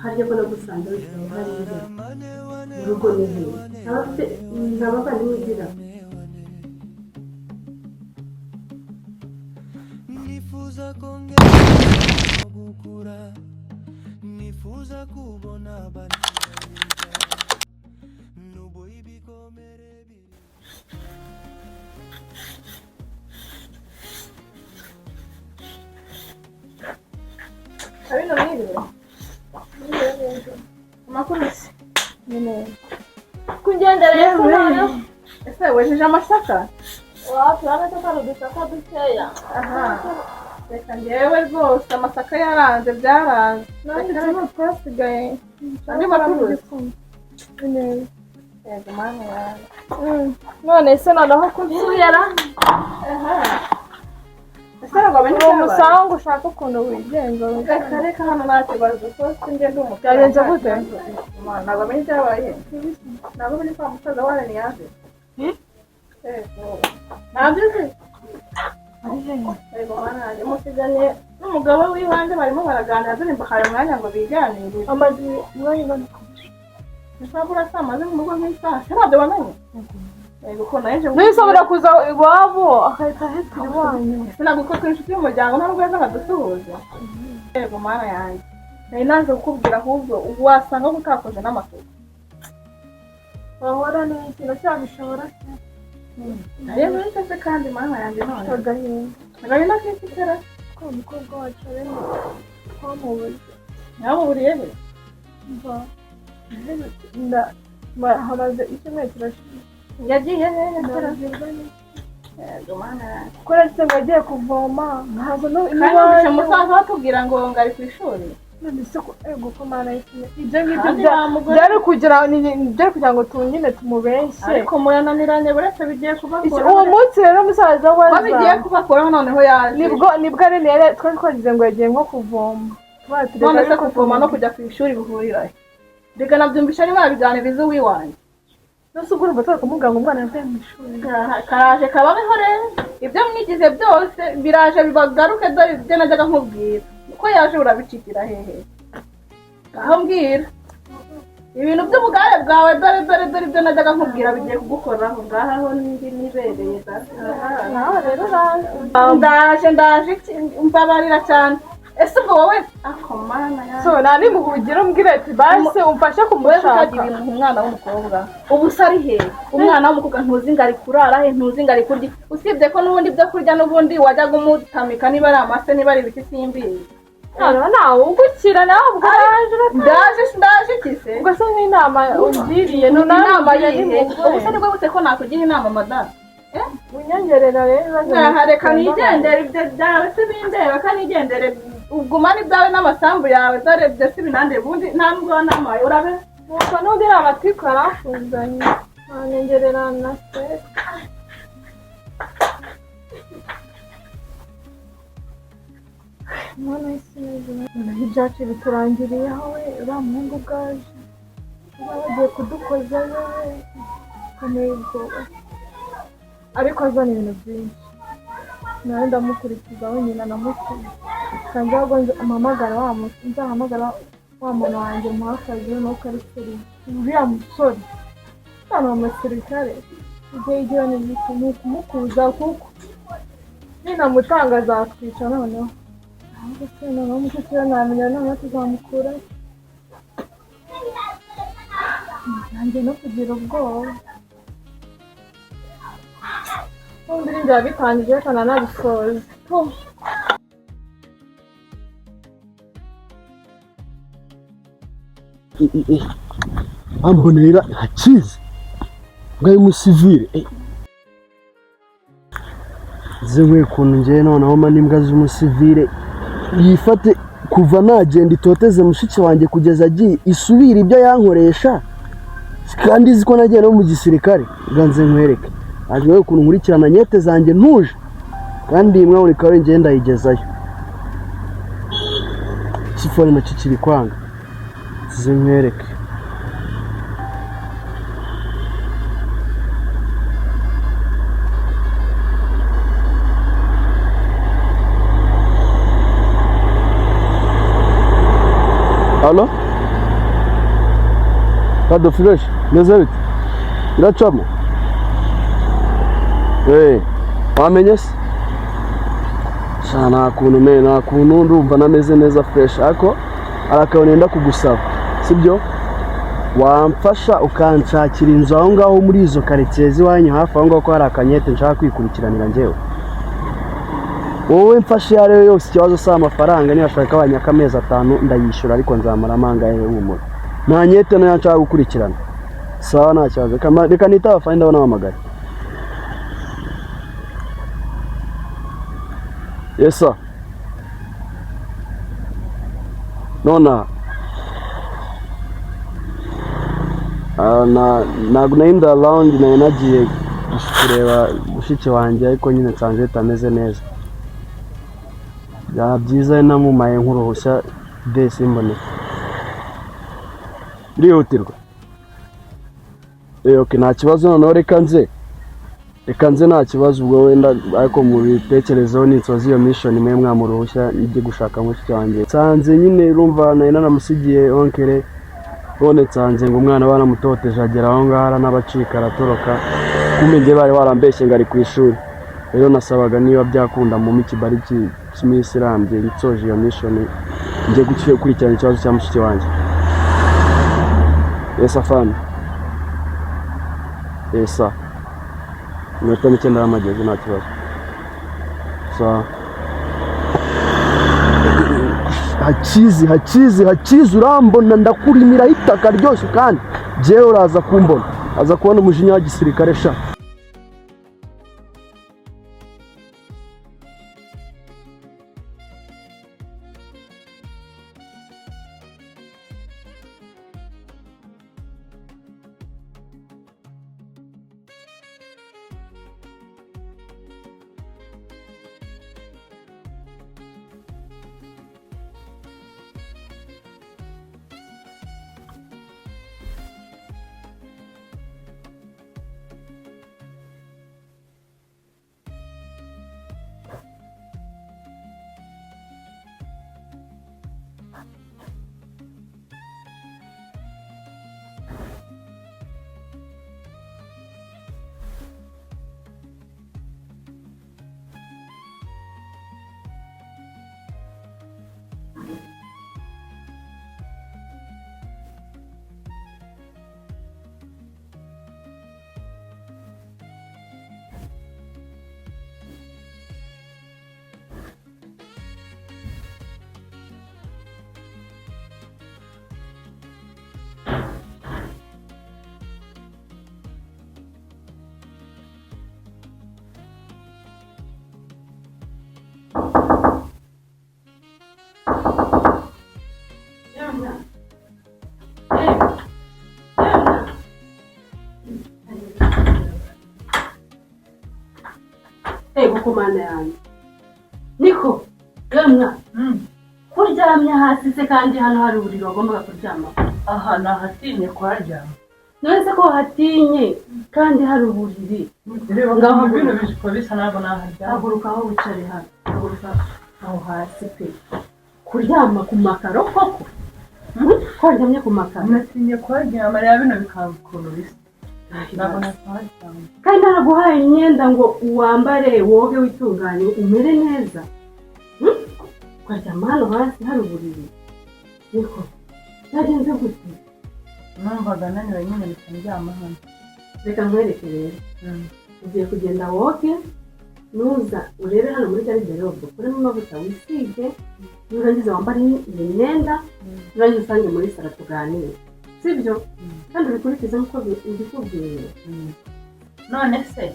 Harya ko nagusanze wicaye hariya mu rugo ni hehe? Nta bavandimwe ugira? Nifuza kongera gukura, nifuza kubona abana n'ubu ibikomere biri. Abino mwiriwe. Amakuru se? Ni neza. Kugendera hepfo noneho. Ese wejeje amasaka? Wapi, urabona ko ari udusaka dukeya. Aha. Reka njyewe rwose amasaka yaranze, byaranze. Nanjye turimo twasigaye. Andi makuru se? Ni neza. Yego mana yawe. None se noneho ko unsuyera? Aha. Ese ntabwo wamenye Uri ibyabaye? umusangu ushaka ukuntu wigenza. Reka reka, hano nta kibazo kuko njye ndi umukara. Byagenze gute? Ntabwo wamenye ibyabaye? Ntabwo wamenye ko wa musaza wa Allen yaje? Yego. Ntabyo uzi? Yego mana yanjye, musiganye n'umugabo w'iwanjye barimo baraganira, dore mbahaye umwanya ngo biganirire. Amaze umwanya ungana. Ntabwo urasa amaze mu rugo nk'isaha, se ntabyo wamenye? Yego ko naje. Ntushobora kuza iwabo agahita ahitira iwanyu. Ntabwo ko turi inshuti y'umuryango, ntabwo yaza akadusuhuza. Yego mana yanjye, nari naje kukubwira, ahubwo wasanga ko utakoze n'amasuku. Wahora ni ikintu cyabishobora se? Nayo benshi se kandi mana yanjye none. Agahinda. Agahinda k'iki? Ko umukobwa wacu arimo twamubuze. Mwamuburiye he? Mva hamaze icyumweru kirashize. Yagiye hehe tera? Ndabwirwa n'iki? Yego mana yanjye. Kuko uretse ngo agiye kuvoma nkaza no Kandi numvise musaza batubwira ngo ari ku ishuri. None se ko ego ko mana y'ikime ibyo ngibyo Kandi wa mugore- byari kugira ngo tunyine tumubeshye. Ariko murananiranye, buretse bigiye kubakuraho. Uwo munsi rero musaza we Ko bigiye aza kubakuraho noneho yaje. Nibwo ari rero twari twagize ngo yagiye nko kuvoma. Tubaye tureka None se ariko kuvoma no kujya ku ishuri bihurira he? Reka nabyumvisha ari mwabiganiriza uwiwanjye. None se ubwo urumva twari kumubwira ngo umwana yavuye mu ishuri? Karaje kababeho rero, ibyo mwigize byose biraje bibagaruke. Dore ibyo najyaga nkubwira uko yaje urabicikira hehe? Aho mbwira ibintu by'ubugare bwawe, dore dore dore ibyo najyaga nkubwira bigiye kugukoraho ngaha aho ndi nibereye data. Nawe rero uraje. Ndaje ndaje mbabarira cyane. Ese ubwo wowe akomana yanjye? So nta nimuhugira umbwire ati basi umfashe Wowe kumushaka. utagira ibintu, umwana w'umukobwa ubu se ari he? Umwana w'umukobwa ntuzi ngo ari kurara he, ntuzi ngo ari kurya, usibye ko n'ubundi ibyo kurya n'ubundi wajyaga umutamika, niba ari amase, niba ari ibiti, simbizi. Noneho nawe ugukira nawe ubwo uraje. Ndaje ndaje iki se? Ubwo se nk'inama ungiriye? Inama yihe? Ubu se nibwo bute ko nakugira inama, madamu? Unyongerera rero ibibazo. Aha reka nigendere, ibyo byawe si bindeba, ka nigendere, ugumane ibyawe n'amasambu yawe. Dore ibyo si binandeba, ubundi nta nubwo wanamaye urabe. Nuko n'undi ni amatiku yarafunganye wanyongerera na stress. Mwana w'isi neza, noneho ibyacu biturangiriyeho we, uriya muhungu ubwaje uba bagiye kudukozayo we, komeye ubwoba, ariko azana ibintu byinshi nawe ndamukurikiza wenyine anamusize kandi ahubwo nzahamagara wa muntu wanjye muha akazi nuko ari seriye uriya musore hano umusirikare ibyo yigira ni ibiki? Ni ukumukuza kuko ninamutanga azatwica. Noneho ahubwo se noneho mushiki we namenya noneho tuzamukura nanjye no kugira ubwoba n'ubundi n'inzira bitangije reka nanabisoze. Puh. Ambonera ntakizi ngo ari umusivile. Nze nkwiye ukuntu ngewe noneho mba imbwa z'umusivile yifate kuva nagenda itoteze mushiki wanjye kugeza agiye isubira ibyo yankoresha, kandi izi ko nagiye no mu gisirikare. Ngo nze nkwereke ntabwo ukuntu nkurikirana nyete zanjye ntuje, kandi iyi mwaboneka we ngenda ndayigezayo. Ikifone nacyo kiri kwanga, nze nkwereke. Alo? Kado fresh, meze bite? Iracamo? Wamenye se? Sha nta kuntu me, nta kuntu ndumva nameze neza fresh, ariko hari akantu nenda kugusaba, sibyo? Wamfasha ukanshakira inzu aho ngaho muri izo karitsiye z'iwanyu hafi aho ngaho, ko hari akanyete nshaka kwikurikiranira njyewe. Wowe mfashe iyo ariyo yose, ikibazo si amafaranga, nibashaka banyaka amezi 5 ndayishyura, ariko nzamara amangahe humura. Nta nyete nayo nshaka gukurikirana. Sawa, nta kibazo. Reka nitaba fine, ndabona wahamagaye. Yes sir. Nona ntabwo nari ndi around, nari nagiye kureba mushiki wanjye, ariko nyine nsanze bitameze neza. Byaba byiza namumaye nk'uruhushya de simbone. Birihutirwa. Okay, nta kibazo, noneho reka nze. Reka nze nta kibazo, ubwo wenda ariko mu bitekerezo ninsoza iyo mission mwe mwamuruhushya njye gushaka mushiki wanjye. Nsanze nyine urumva nari naramusigiye onkere, none nsanze ngo umwana baramutoteje agera aho ngaho aranabacika aratoroka. Kumbe njye bari barambeshye ngo ari ku ishuri. Rero nasabaga niba byakunda mu ikibari cy'iminsi irambye nsoje iyo mission njye gukurikirana ikibazo cya mushiki wanjye. Yes afande. Yes sir. Iminota mike ndaramageze nta kibazo. Sawa. Hakizi hakizi hakizi, urambona ndakurimiraho itaka ryose, kandi jewe uraza kumbona, aza kubona umujinya wa gisirikare sha. Ego ko mana yanjye, niko yemwa kuryamye hasi se, kandi hano hari uburiri wagombaga kuryama? Aha nahatinye kuharyama. None se ko wahatinye kandi hari uburiri? Reba Ngaho bino bijipo bisa, ntabwo naharyama. Haguruka aho wicare hano, haguruka aho hasi pe. Kuryama ku makaro koko? Ko waryamye ku makaro? Natinye kuharyama, reba bino bikanzu ukuntu bisa, ntabwo nakuharyama. Kandi naraguhaye imyenda ngo wambare, woge, witunganye, umere neza. Ukaryama hano hasi hari uburiri? Niko byagenze gute? Numvaga naniwe nyine mpita ndyama hano. Reka nkwereke rero. Ugiye kugenda woge, nuza urebe hano muri garde-robe, ukuremo amavuta wisige, nurangiza wambare iyi myenda, nurangiza usange muri salo tuganire, sibyo? Kandi ubikurikize nk'uko mbikubwiye. None se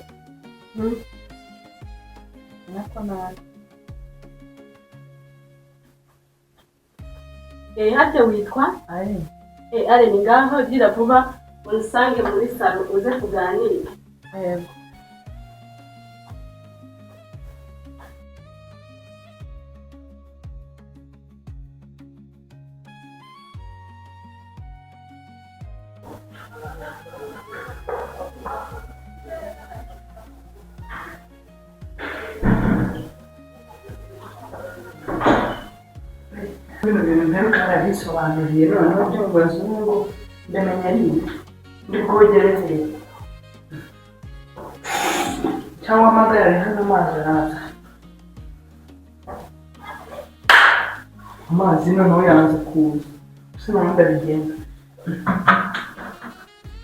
nako nabi? Harya witwa? Ari. Are ni ngaho, gira vuba unsange muri salo uze tuganire. Yego. Bino bintu mperuka arabisobanuriye noneho byo mu bazungu. Ndamenya ari ibi ndi bwogere hehe cyangwa mpagarare hano amazi araza. Amazi noneho yanze kuza, ese noneho ndabigenza?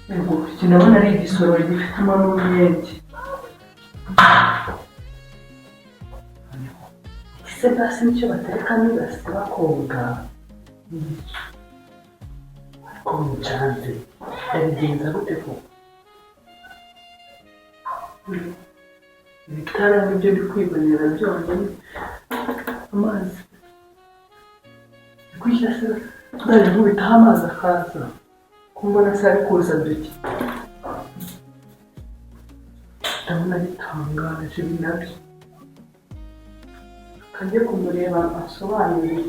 Yego, iki ndabona ari igisorori gifitemo n'umwenge. Ese basi nicyo baterekamo ibase bakoga? Ariko mucanze, ndabigenza gute koko? Ibitara nibyo ndi kwibonera byonyine. Amazi gutya se ndaje nkubitaho amazi akaza, ko mbona se ari kuza duke? Ndabona bitangaje ibi nabyo. Kajye kumureba asobanurire.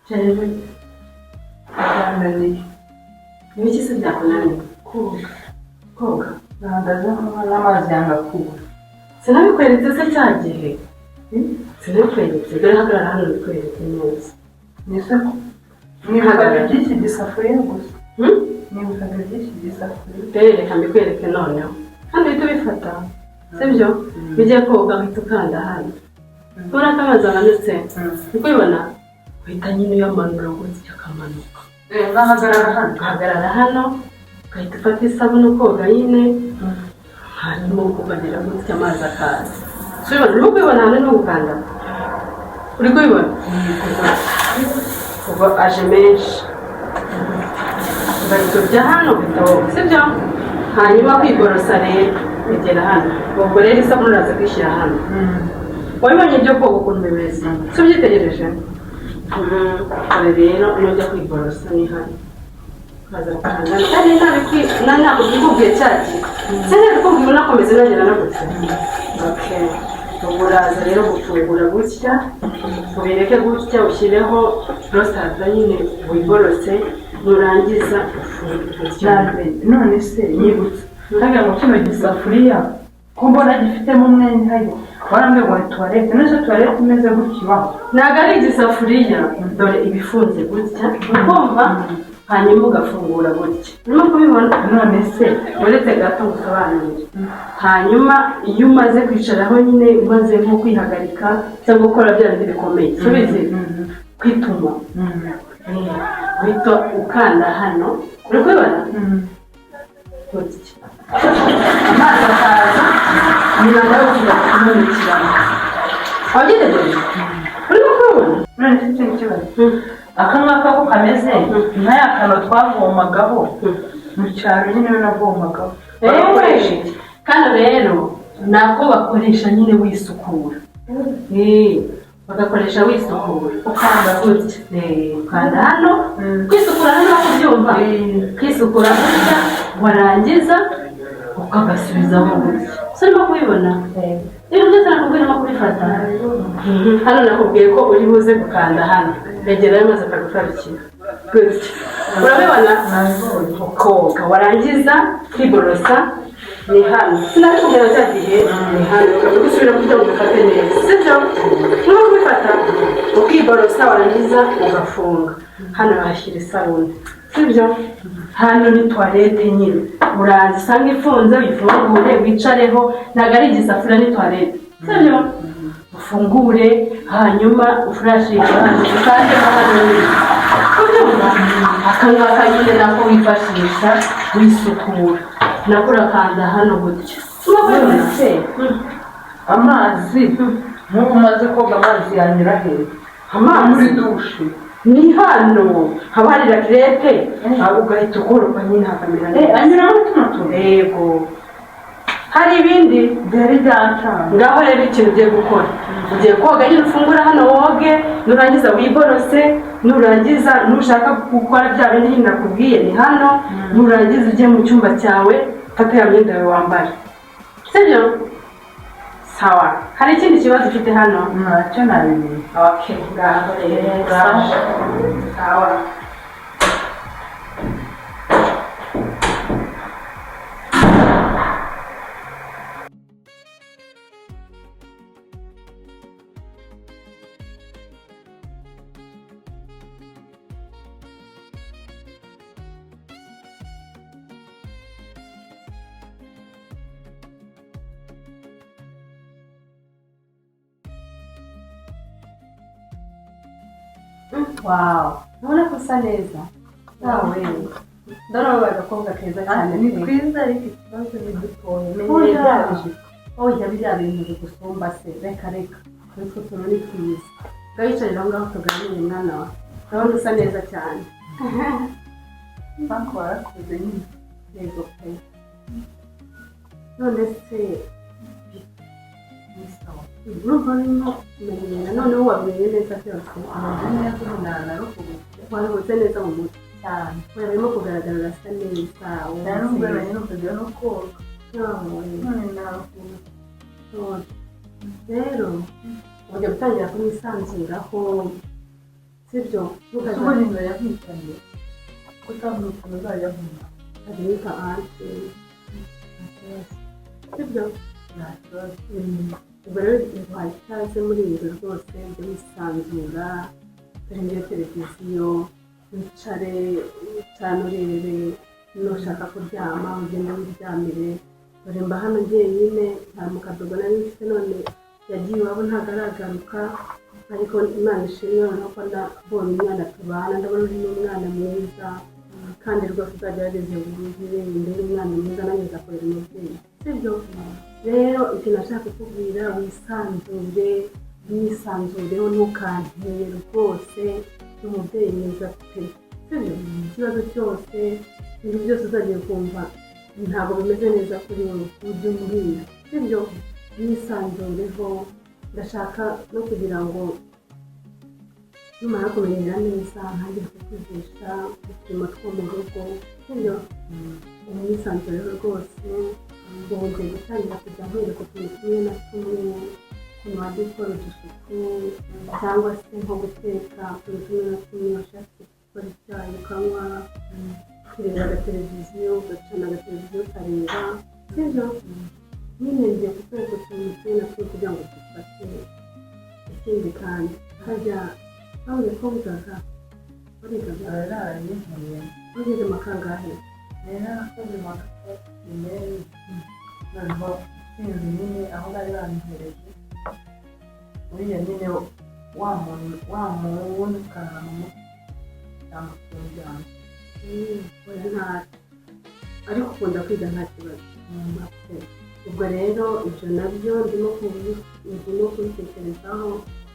Jewe. Byananiye. Ni iki se byakunaniye? Koga. Koga? Nahagaze nkaho n'amazi yanga kuza. Sinabikweretse se cya gihe? Sinabikweretse? Dore hagarara hano mbikwereke neza. Nise ko nibukaga iby'iki gisafuriya gusa. Hmm? Nibukaga iby'iki gisafuriya. Rero reka mbikwereke noneho. Hano uhita ubifata, sibyo? Bijya koga uhita ukanda hano. Ubona ko amazi amanutse? Uri kubibona? Uhita nyine uyamanura gutya akamanuka. Nkahagarara hano? Ugahagarara hano, ugahita ufata isabune ukoga nyine, hanyuma ukagira gutya amazi akaza. Si ubibona? Urimo kubibona hano ni ugukanda? Uri kubibona? Ubwo aje menshi. Ugahita ujya hano ugahita woga, sibyo? Hanyuma kwiborosa rero bigera hano. Ubwo rero isabune uraza kwishyira hano. Wabibonye ibyo koga ukuntu bimeze? Si ubyitegereje? Kare rero nujya kwiborosa ni hano. Ukaza gukanda. Kandi nabikubwiye cya gihe. Sinabikubwiye unakomeza unagera no gutya. Okay. Ubwo uraza rero gufungura gutya, ubireke gutya, ushyireho borosada nyine wiborose, nurangiza ufunge gutya. None se nyibutse hariya mu kino gisafuriya ko mbona gifitemo umwanya, hariya warambwiye ngo ni tuwarete. None se tuwarete imeze gutya ibaho? Ntabwo ari igisafuriya, dore ibifunze gutya, ukumva, hanyuma ugafungura gutya. Urimo kubibona? None se Uretse gato ngusobanurire. Hanyuma iyo umaze kwicaraho nyine, umaze nko kwihagarika cyangwa gukora bya bindi bikomeye, subizi kwituma, uhita ukanda hano. Uri kubibona? Gutya amazi akaza, imyanda yose irakumanukiramo. Wabyitegereje? Urimo kubibona? None se ikindi kibazo, aka ngaka ko kameze nka ya kano twavomagaho mu cyaro nyine, navomagaho, bagakoresha iki? Kano rero nako bakoresha nyine wisukura. Bagakoresha wisukura. Ukanda? Gutya. Ukanda hano kwisukura hano, kubyumva, kwisukura gutya, warangiza ukagasubizamo gutya. So urimo kubibona? Ibintu byose nakubwiye urimo kubifata? Hano nakubwiye ko uri buze gukanda hano, begerayo maze akagutarukira gutya. Urabibona? Ukoga, warangiza kwiborosa ni hano. Sinabikubwira cya gihe? Ni hano ukaba gusubira kugira ngo ubifate neza, sibyo? Nuba kubifata ukiborosa, warangiza ugafunga. Hano bahashyira isabune, sibyo? Hano ni toilette nyine. Uraza usanga ifunze, uyifungure wicareho. Ntabwo ari igisafuriya, ni toilette, sibyo? Ufungure, hanyuma ufurashinge hano, ukandemo hano nyine. Kubyumva? Aka ngaka nyine nako wifashisha wisukura, nako urakanda hano gutya. None se amazi, nk'ubu umaze koga, amazi yanyura hehe? Amazi? Muri dushe? Ni hano haba hari rakirete, ugahita ukoropa nyine hakamera neza. Anyuramo tuno tuntu? Yego. Hari ibindi? Byari byancanga. Ngaho rero ikintu ugiye gukora, Ugiye koga nyine, ufungura hano woge, nurangiza wiborose, nurangiza nushaka gukora bya bindi nyine nakubwiye ni hano, nurangiza ujye mu cyumba cyawe, fata ya myenda yawe wambare, sibyo? Sawa. Hari ikindi kibazo ufite hano? Ntacyo, nabimenye. Okay, ngaho rero. Ngaho. Sawa. Wow, urabona ko usa neza nawe. Ndabona wabaye agakobwa keza cyane Ni pe. twiza, ariko ikibazo ni dutoya. Oya. Menyereye bya bijipo. Oya, biriya bintu bigusumba se, reka reka, utwo tuntu ni twiza. Ngayicarira aho ngaho tuganire, mwana wa. Urabona usa neza cyane. Banki warakoze nyine. Yego pe. None se Ni sawa. Urumva urimo kumenyera noneho, wabimenye neza byose? Ameze neza ubu, nanaruhutse. Waruhutse neza mu mutwe? Cyane. Oya, birimo kugaragara, urasa neza. Nari nubwo nari numvaga no koga. Wowe. None naruhutse. Rero ujya gutangira kumwisanzuraho, sibyo? Ese ubu ni yakwitanye ko utavuga ukuntu uzajya nkunda? Ntukajya aunty, sibyo? Nta kibazo. Ubwo rero nguhaye ikaze muri iyi nzu rwose, ujye wisanzura. Dore ngiyo televiziyo, wicare ucane urebe, nushaka kuryama ugende wiryamire. Dore mba hano njyenyine, nta mukadogo nari mfite, none yagiye iwabo ntabwo aragaruka. Ariko Imana ishimwe noneho ko ndabonye umwana tubana. Ndabona uri n'umwana mwiza, kandi rwose uzagerageze wumvire imbere umwana mwiza, nanjye nzakorera umubyeyi, sibyo? Rero ikintu nashaka kukubwira, wisanzure, wisanzureho, ntukantere rwose, ni umubyeyi mwiza pe, sibyo? Ikibazo cyose, ibintu byose uzagiye kumva ntabwo bimeze neza kuri wowe, ujye umbwira, sibyo? Wisanzureho. Ndashaka no kugira ngo numara kumenyera neza ntangire kukwigisha uturimo two mu rugo, sibyo? Umwisanzureho rwose. Ubu ngiye gutangira kujya nkwereka utuntu tumwe na tumwe, ukuntu wajya ukora udusuku cyangwa se nko guteka utuntu tumwe na tumwe, washatse gukora icyayi ukanywa, kureba agateleviziyo, ugacana agateleviziyo ukareba, sibyo? Nyine ngiye kukwereka utuntu tumwe na tumwe kugira ngo dufate. Ikindi kandi, harya bambwiye ko wigaga, warigaga? Narayinkuriye. Wageze mu kangahe? Rero narakoze mu wa gatatu primaire, noneho sinzi nyine aho bari banyohereje, uriya nyine wa muntu wa wundi ukarara mu mutwe cyangwa kunjyana. Oya, ntacyo, ariko ukunda kwiga, nta kibazo. Ubwo rero ibyo nabyo ndimo kubitekerezaho,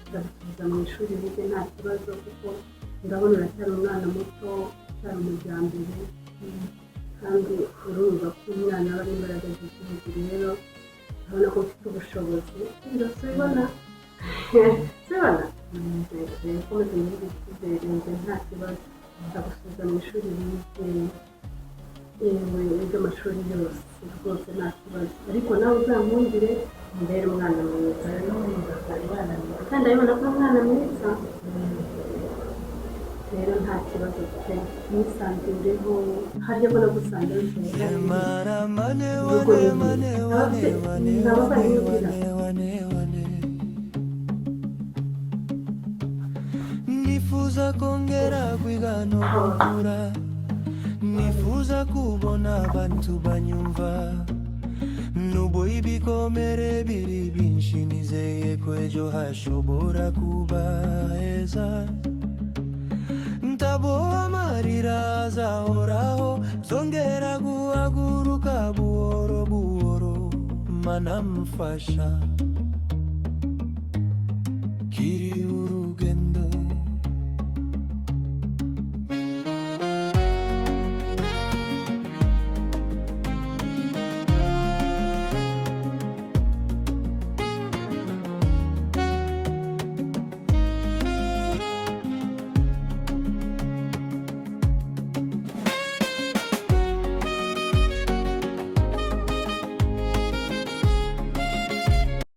ndagusubiza mu ishuri wige, nta kibazo, kuko ndabona uracyari umwana muto, uracyari umujyambere, kandi urumva ko umwana aba ari imbaraga z'igihugu. Rero urabona ko mfite ubushobozi, sibyo? Subibona, subibona rero, komeza muri icyizere, njye nta kibazo, ndagusubiza mu ishuri wige, yewe wige amashuri yose rwose, nta kibazo. Ariko nawe uzankundire umbere umwana mwiza. Kandi ndabibona ko uri umwana mwiza. Rero nta kibazo pe, mwisanzureho. Harya ko nagusanze wicaye Mara mane urugo wane ni mane wane wane abavandimwe wane ugira? Wane wane nifuza kongera kwiga no gukura, nifuza kubona abantu banyumva, nubwo ibikomere biri byinshi, nizeye ko ejo hashobora kuba heza. Ntabwo amarira azahoraho, nzongera guhaguruka buhoro buhoro. Mana mfasha kiri.